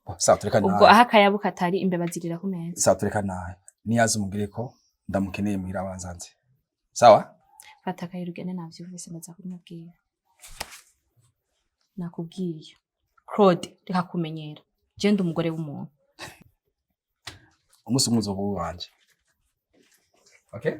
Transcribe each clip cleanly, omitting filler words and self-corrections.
Oh, sawa, tureka Ubwo nawe. aho akayabu katari, imbeba zirira ku meza. Sawa, tureka nawe. Niyaza umubwire ko ndamukeneye muhira, abanza nze. Sawa. Fata akayira ugende, navyumvise, ndaza kubimubwira. Nakubwiye Claude, reka kumenyera, je ndi umugore w'umuntu. Umunsi umwe uzoba uwanje, okay?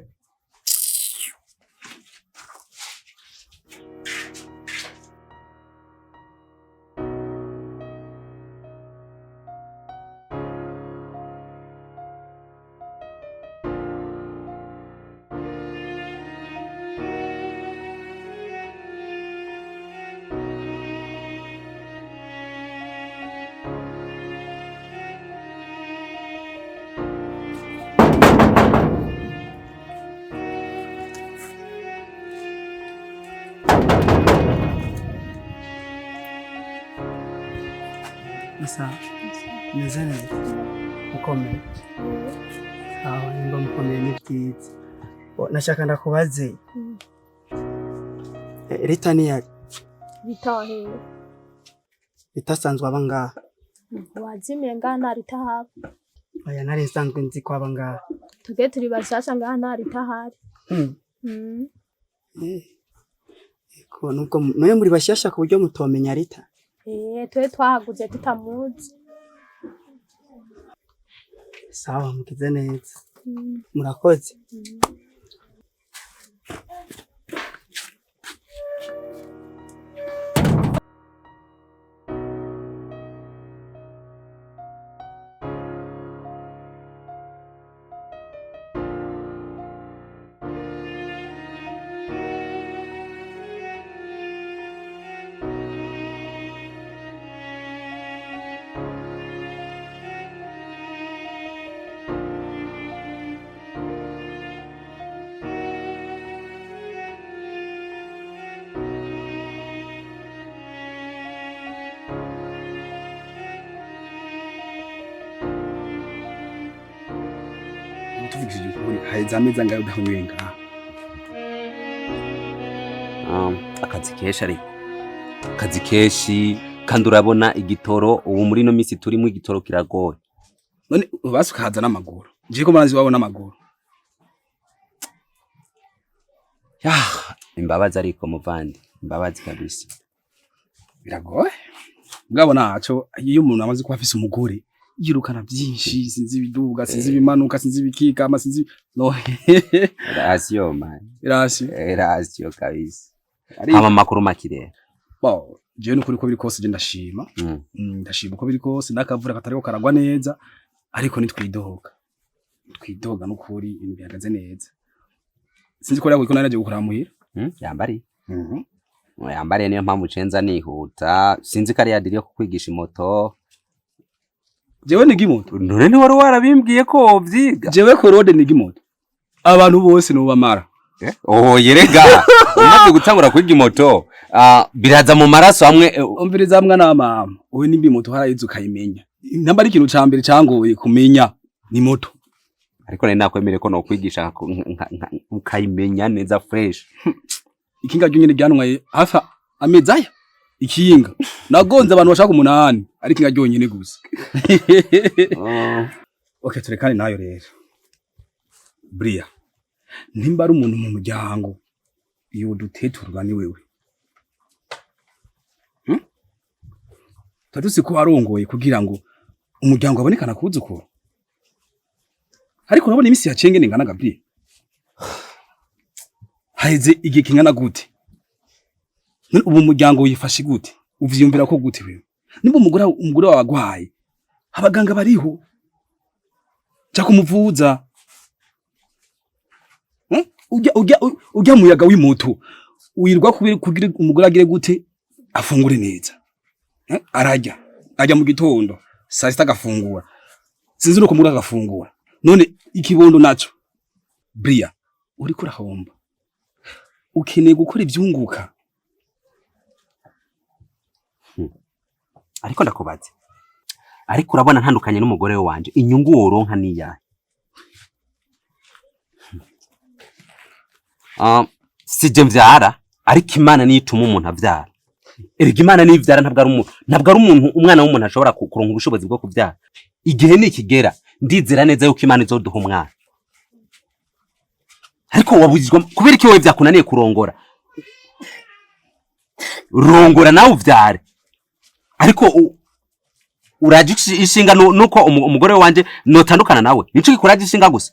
Isa, meze neza, mukomeye? Aho nimba mukomeye ni byiza. Nashaka ndakubaze. Rita niyari? Bitoheye. Rita asanzwe aba ngaha? Wazimiye, ngaha nta ritahaba. Oya, nari nsanzwe nzi ko aba ngaha. Tuge turi bashasha ngaha, nta ritahari. Eko, nubwo none muri bashyashya ku buryo mutomenya Rita? Eh, twe twahaguze tutamuzi. Sawa, mugize neza. Murakoze. Tuvugishije ukuri, haheze amezi angahe udahonyoye ngaha? Akazi kenshi, ariko akazi kenshi, kandi urabona igitoro ubu muri ino minsi turimo, igitoro kiragoye. None basi ukahaza n'amaguru, ngiye ko marazi iwabo n'amaguru. Yah, imbabazi ariko muvandi, imbabazi kabisa. Biragoye mugabo naco, iyo umuntu amaze kuba afise umugore yirukana byinshi, sinzi ibiduga, sinzi ibimanuka, sinzi ibikikama, sinzi no Ratio man. Irasi. Ratio kabisa. Ariko Hama makuru makire. Bon, jewe nukuri uko biri kose je ndashima. Ndashima uko biri kose, n'akavura katariko karagwa neza, ariko nitwidoga, twidoga n'ukuri, ibintu bihagaze neza. Sinzi ko rero ko naraje gukora muhira. Yambari. Yambariye, niyo mpamvu cenza nihuta. Sinzi ko ari yadiri yo kukwigisha imoto. Jewe niga imoto? None ntiwari warabimbwiye ko wovyiga? Jewe korode niga imoto, abantu bose nobamara. Oh, yerega umaze gutangura kwiga imoto, biraza mu maraso hamwe. Umviriza mwana wa mama, uwe nimba imoto harayize ukayimenya, namba ari ikintu ca mbere cangoye kumenya ni moto. Ariko nari nakwemereye ko nokwigisha ukayimenya neza fresh. Ikinga ryonyene ryantwaye hafi amezi aya. Ikinga nagonze abantu bashaka 8, ariko ikinga ryonyene gusa. Okay, turekane nayo rero. Bria, nimba ari umuntu mu muryango iyo duteturwa ni wewe, Tuba tuzi ko warongoye kugira ngo umuryango wabonekana kuzukuru, ariko urabona imisi yaciye ingene ingana, Gabriel. Haheze igihe kingana gute? None ubu umuryango wifashe gute? Uvyiyumvira ko gute wewe? Nimba umugore wawe agwaye, abaganga bariho, ja kumuvuza. Ujya muyaga w'imoto wirwa kugira umugore agire gute? Afungure neza. Ararya, arya mu gitondo, saa sita agafungura, sinzi nuko umugore agafungura. None ikibondo naco, Bria, uriko urahomba, ukeneye gukora ivyunguka. Ariko ndakubaze, ariko urabona ntandukanye n'umugore wanje, inyungu woronka niyahe? Sije mvyara, ariko Imana niyo ituma umuntu avyara. Erega Imana nivyara, ntabwo ari umuntu, ntabwo ari umuntu. Umwana w'umuntu ashobora kuronka ubushobozi bwo kuvyara. Igihe nikigera, ndizera neza yuko Imana izoduha umwana. Ariko wabuzizwa kubera iki? Wowe vyakunaniye kurongora, rongora nawe uvyare. Ariko uraje ishinga nuko umugore wanje notandukana nawe, nico gikuraje ishinga gusa.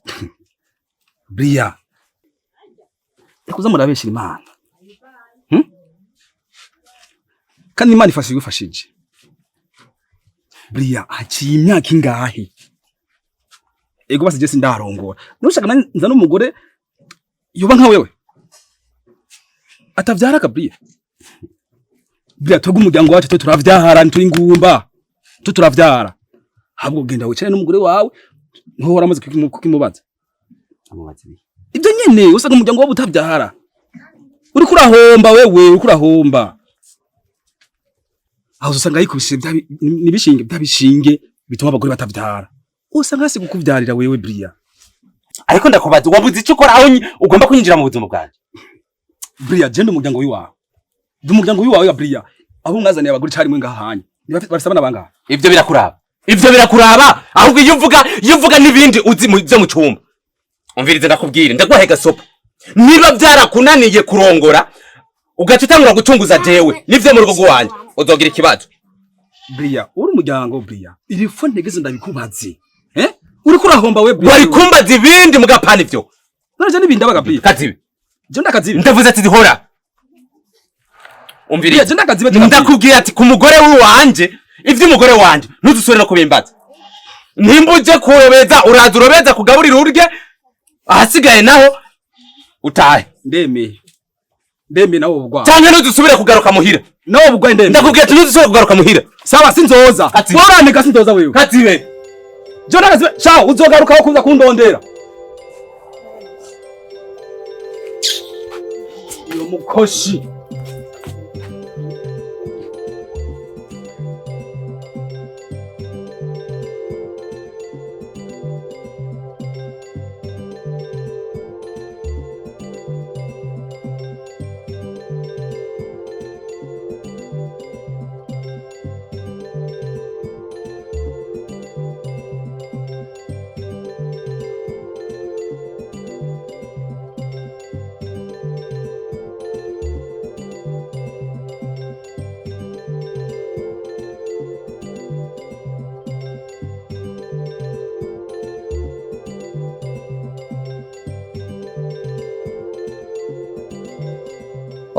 Bria, kuza murabeshira Imana, Kandi Imana ifasha igufashije. Bria, haciye imyaka ingahe? Ego basi je sindarongora. Nushaka nza n'umugore yoba nka wewe atavyara ka Bria? Bria, twebwe umuryango wacu twe turavyara, nturi ingumba, twe turavyara. Ahubwo genda wicare n'umugore wawe, ntuhora waramaze kukimubaza. Amubaza ibiki? Ibyo nyene usanga umuryango wawe utavyara, uriko urahomba wewe, uriko urahomba. Aho usanga yikubise bya nibishinge, bya bishinge bituma abagore batavyara, usanga hasi kukuvyarira wewe, Bria. Ariko ndakubaza, wabuze icyo ukora aho ugomba kwinjira mu buzima bwanjye? Bria, je ndi umuryango wiwawe, ndi umuryango wiwawe ya Bria. Aho mwazaniye abagore carimwe ngahanye bafise abana bangahe? Ivyo birakuraba, ivyo birakuraba. Ahubwo iyo uvuga n'ibindi uzi byo mu cyumba. Umvirize ndakubwire, ndaguhaye gasopo. Niba byarakunaniye kurongora ugaca utangura gucunguza jewe n'ivyo mu rugo rwanjye, uzogira ikibazo. Bria, uri umuryango. Bria, iri fo ntegeze ndabikubaze, eh, uriko urahomba we, Bria. Wari kumbaza ibindi mugapana ivyo. None je n'ibindi abaga, Bria? Kazibe. Je ndakazibe? Ndavuze ati zihora. Bria, Umvirize. je ndakazibe, je ndakazibe. Ndakubwira ati ku mugore w'iwanje, ivy'umugore wanje ntuzusubire no kubimbaza. Nimba uje kurobeza, uraza urobeza, kugaburira urye, ahasigaye naho utahe. Ndemeye, ndemeye nawe ubugwayi. Canke ntuzusubire kugaruka muhira. Nawe ubugwayi, ndemeye. Ndakubwira ati ntuzusubire kugaruka muhira. Sawa, sinzoza. Kazibe. Woraneka, sinzoza wewe. Kazibe. Je ndakazibe. Sha uzogaruka kuza kundondera iyo mukoshi.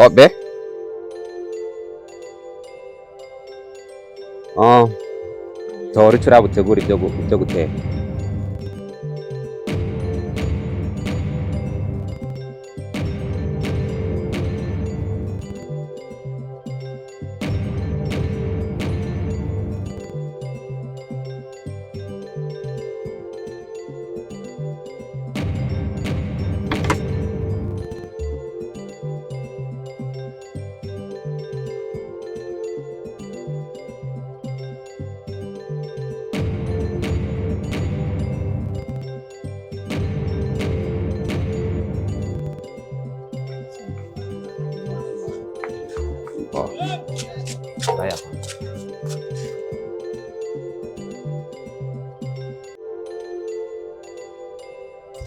Oh, be. Oh. Tora icyo urabutegura ibyo guteka. Oh. Aya.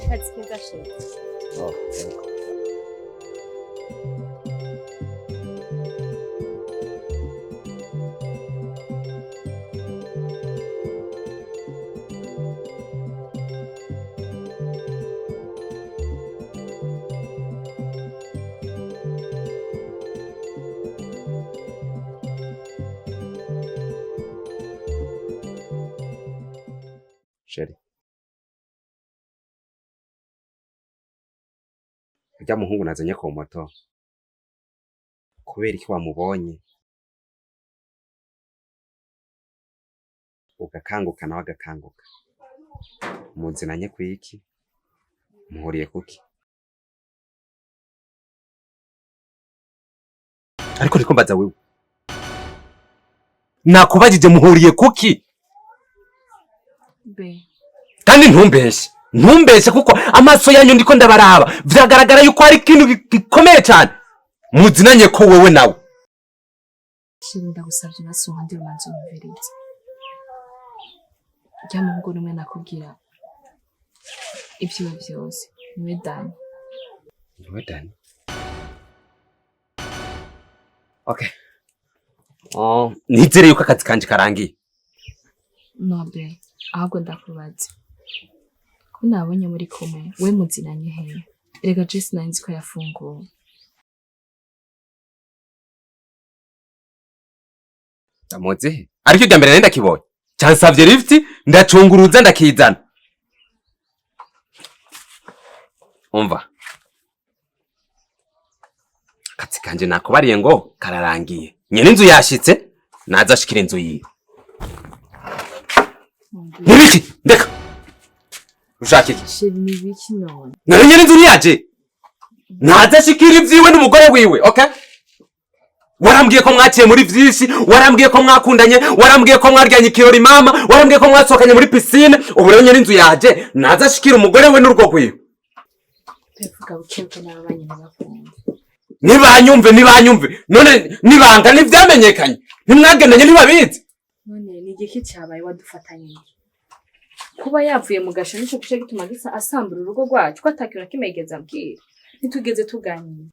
Akazi keza, chéri. Oh. Yego. Chéri. Urya muhungu nazanye ku moto, kubera iki wamubonye ugakanguka nawe agakanguka? Muzinanye kwiki? Muhuriye kuki? Ariko ndiko mbaza wewe, nakubajije, muhuriye kuki? Be. Kandi ntumbeshe, ntumbeshe, kuko amaso yanyu ndiko ndabaraba, vyagaragara yuko hari ikintu gikomeye cyane muzinanye ko wewe nawe. Chéri, ndagusabye basi unkundire umanze unyumvirize. Rya muhungu numwe nakubwira ivyiwe vyose niwe Dani. Niwe Dani. Okay. Oh, nizere yuko akazi kanje karangiye. Nobe, ahubwo ndakubaza ko nabonye muri kumwe, we muzinanye hehe? Erega je sinari nzi ko yafunguwe. Ndamuzi he? Ariko irya mbere nari ndakibonye. Cansavye lift, ndacunguruza ndakizana. Umva. Akazi kanje nakubariye ngo kararangiye. Nyene inzu yashitse, naza ashikira inzu yiwe. Nibiki? Ndeka. Ushaka iki? Chéri, ni biki none? Nari nyene inzu ntiyaje. Naza ashikira ivyiwe n'umugore wiwe, okay? Warambwiye ko mwaciye muri vyinshi, warambwiye ko mwakundanye, warambwiye ko mwaryanye ikirori mama, warambwiye ko mwasohokanye muri piscine, ubu rero nyene inzu yaje, naza ashikira umugore we n'urugo rwiwe. Bivuga bukebuke n'ababanyi ntibakunda. Nibanyumve, nibanyumve. None nibanga ntivyamenyekanye. Ntimwagendanye ntibabizi. None ni igiki cyabaye wadufatanye? Kuba yavuye mu gasho nico gice gituma gisa asambura urugo rwacu, ko atakintu na kimwe yigeze ambwira. Ntitugeze tuganira.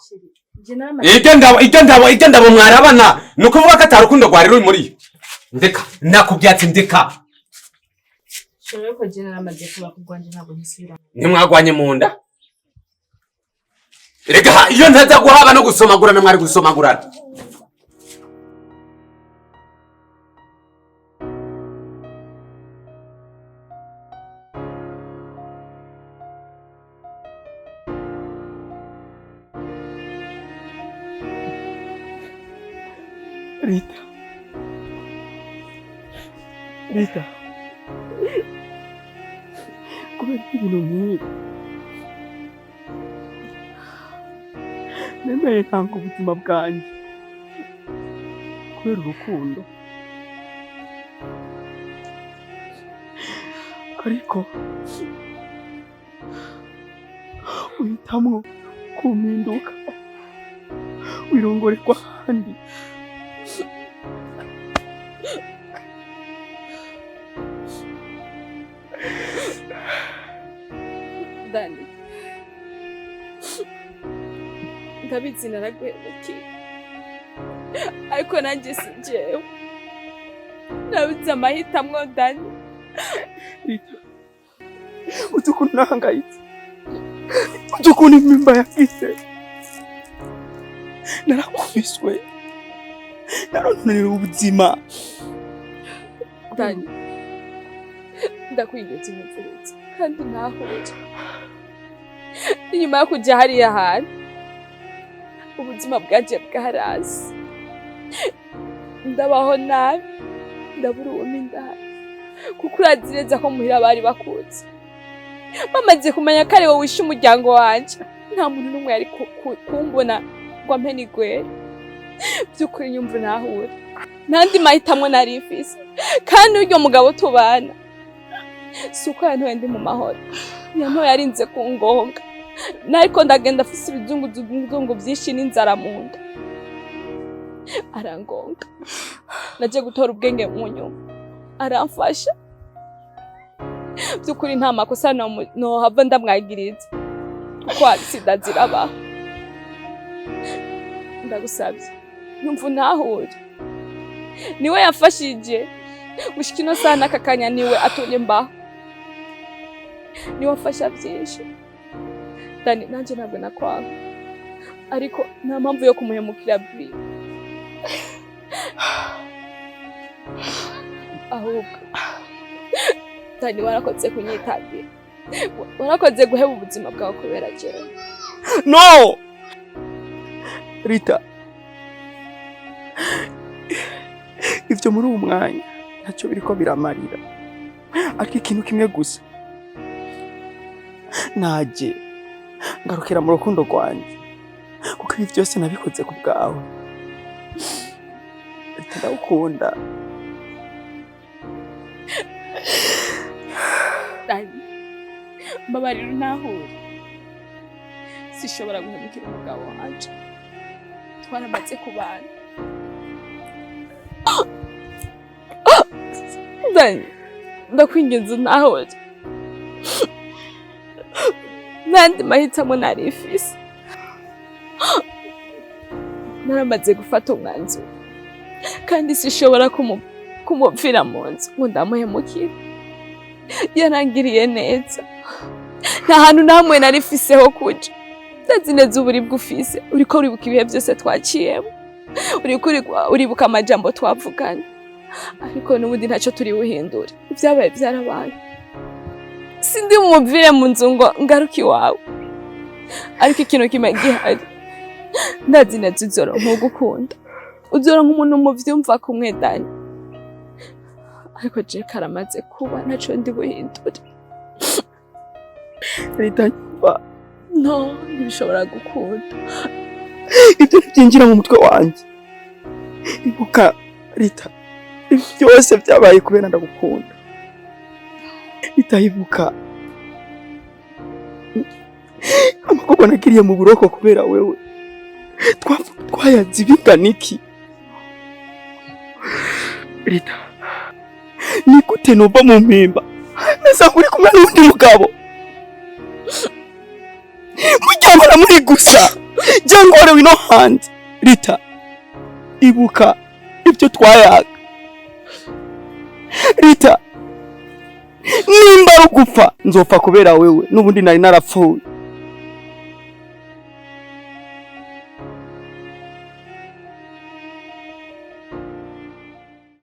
Chéri, je naramaze. Iryo ndabo, iryo ndabo, iryo ndabo mwarabana, ni ukuvuga ko atari urukundo rwari ruri muri yo. Ndeka, nakubwiye ati ndeka. Chéri, ariko je naramaze kubaka ubwanje, ntabwo ntisubira. Ntimwagwanye mu nda. Erega iyo ntaza guhaba no gusomagurana mwari gusomagurana. Rita, Rita, kubera ko ibintu nk'ibi nemeye ntanga ubuzima bwanjye kubera urukundo, ariko uhitamwo kumpinduka wirongorerwa ahandi. Dani, ndabizi naraguhemukiye, ariko nanjye si jewe nabuze amahitamwo Dani. Rita, uzi ukuntu nahangayitse, uzi ukuntu impimba yagize, narakubiswe, narononera ubuzima. Dani, ndakwinginze unyumvirize kandi ntahure. Inyuma yo kuja hariya hantu ubuzima bwanje bwarasi, ndabaho nabi, ndabura uwo mindani, kuko urazi neza ko muhira bari bakuzi, bamaze kumenya ko ari wowe wishe umuryango wanje. Nta muntu n'umwe yari kumbona ngo ampe n'igwere. By'ukuri nyumva ntahure, ntandi mahitamwo nari mfise, kandi uryo mugabo tubana si uko yantoye ndi mu mahoro, yantoye yarinze kungonga, nariko ndagenda afise ibizunguzungu vyinshi n'inzara mu nda, arangonga. Naje gutora ubwenge mu nyuma, aramfasha. By'ukuri nta makosa nohava ndamwagiriza, kuko sida zirabaho. Ndagusabye nyumva untahure, niwe yamfashije gushika ino saha n'aka kanya, niwe atumye mbaho, niwe amfasha byinshi. Dani, nanjye ntabwo nakwanga, ariko nta mpamvu yo kumuhemukira bri. Ahubwo Dani, warakoze kunyitabira, warakoze guheba ubuzima bwawe kubera jewe. No! Rita, ivyo muri uwu mwanya ntacyo biriko biramarira, ariko ikintu kimwe gusa, naje ngarukira mu rukundo rwanjye, kuko ibi byose nabikoze ku bwawe. Rita, ndagukunda. Dani, mbabarira untahure, sishobora guhemukira umugabo wanje, twaramaze kubana. Dani, ndakwinginze ntahure. N'andi mahitamo nari mfise, naramaze gufata umwanzuro kandi sishobora kumupfira mu nzu ngo ndamuhemukire. Yarangiriye neza, nta hantu namwe nari mfise ho kuja. Ndazi neza uburibwe ufise, uriko uribuka ibihe byose twaciyemo, uriko uribuka amajambo twavuganye, ariko n'ubundi ntacyo turi buhindure. Ibyabaye byarabaye. Sindi bumuvire mu nzu ngo ngaruke iwawe, ariko ikintu kimwe gihari, ndazi neza uzoronka ugukunda, uzoronka umuntu muvyumva kumwe, Dani. Ariko je karamaze kuba, ntaco ndi buhindure. Rita, nyumva. No, ntibishobora gukunda. Ibyo ntibyinjira mu mutwe wanjye. Ibuka Rita, ibi byose byabaye kubera ndagukunda. Rita, ibuka amakobo nagiriye mu buroko kubera wewe. Twayazi bingana iki, Rita? Ni gute nova mu mpimba nasanga uri kumwe n'undi mugabo, muryamana muri gusa, jya ino hanze? Rita, ibuka ibyo twayaga. Rita, nimba ari ugupfa, nzopfa kubera wewe. N'ubundi nari narapfuye.